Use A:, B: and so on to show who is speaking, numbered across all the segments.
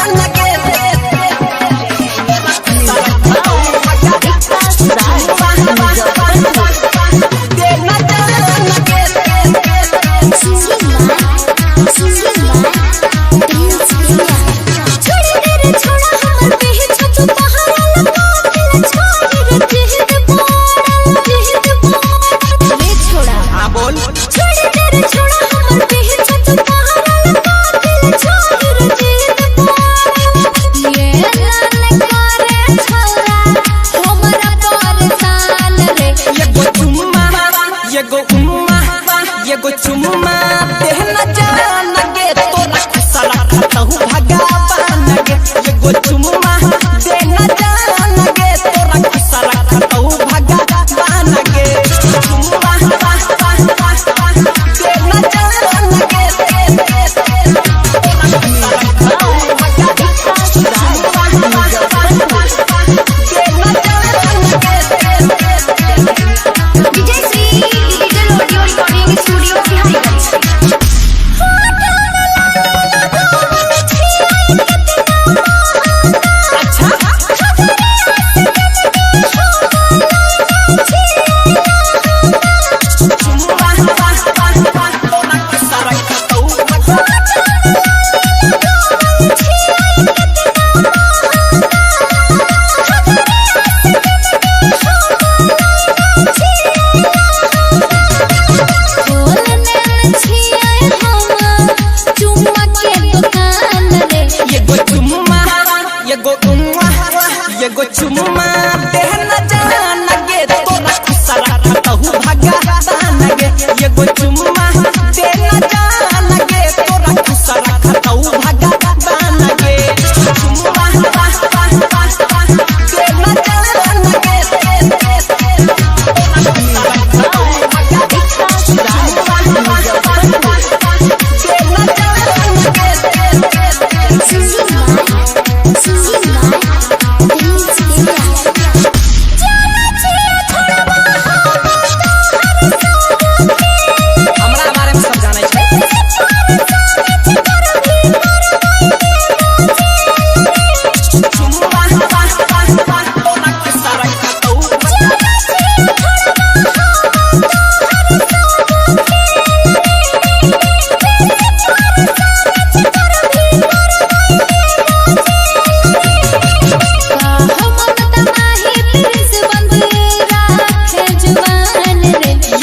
A: जान गे।
B: विकास राज मुजफ्फरपुर।
A: देना जान गे।
B: Singing by, singing by Prince Priya. छोड़ी दे रे छोड़ा हमर देह छत पहाड़ लगा दिल छोड़ी रे जिहद पाड़ा जिहद पाड़ा रे छोड़ा।
A: हाँ बोल।
B: छोड़ी दे रे छोड़ा हमर देह छत पहाड़ लगा दिल छोड़ी रे जिहद पाड़ा। ये लाल करे छोरा हमरा परेशान रे।
A: एगो चुम्मा, एगो उम्मा, एगो चुम्मा देहना जान गे। तोरा खुशा रखतहु भगवान गे। एगो चुम्मा देहना जान गे, तोरा खुशा रखतहु भगवान गे। चुम्मा देहना जान गे। तोरा खुशा रखतहु
B: विकास राज मुजफ्फरपुर।
A: देहना जान गे।
B: Vijay Shri digital audio recording studio Biharigunj.
A: अच्छा। चुम्मा तोरा खुशा रखतहु भगवान।
B: चुम्मा के दुकान रे।
A: एगो चुम्मा, एगो उम्मा, एगो चुम्मा देहना जान गे। तोरा खुशा रखतहु भगवान गे। एगो चुम्मा देहना जान गे, तोरा खुशा रखतहु भगवान गे। चुम्मा देहना जान गे। तोरा खुशा रखतहु
B: विकास राज मुजफ्फरपुर।
A: देहना जान गे।
B: Singing by, singing by Prince Priya.
A: हमरा बारे में सब जानै छै। चुम्मा तोरा खुशा रखतहु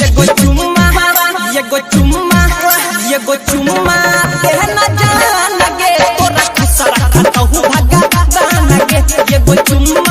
A: एगो चुम्मा, एगो चुम्मा, एगो चुम्मा देहना जान गे। तोरा खुशा रखतहु भगवान गे। एगो चुम्मा।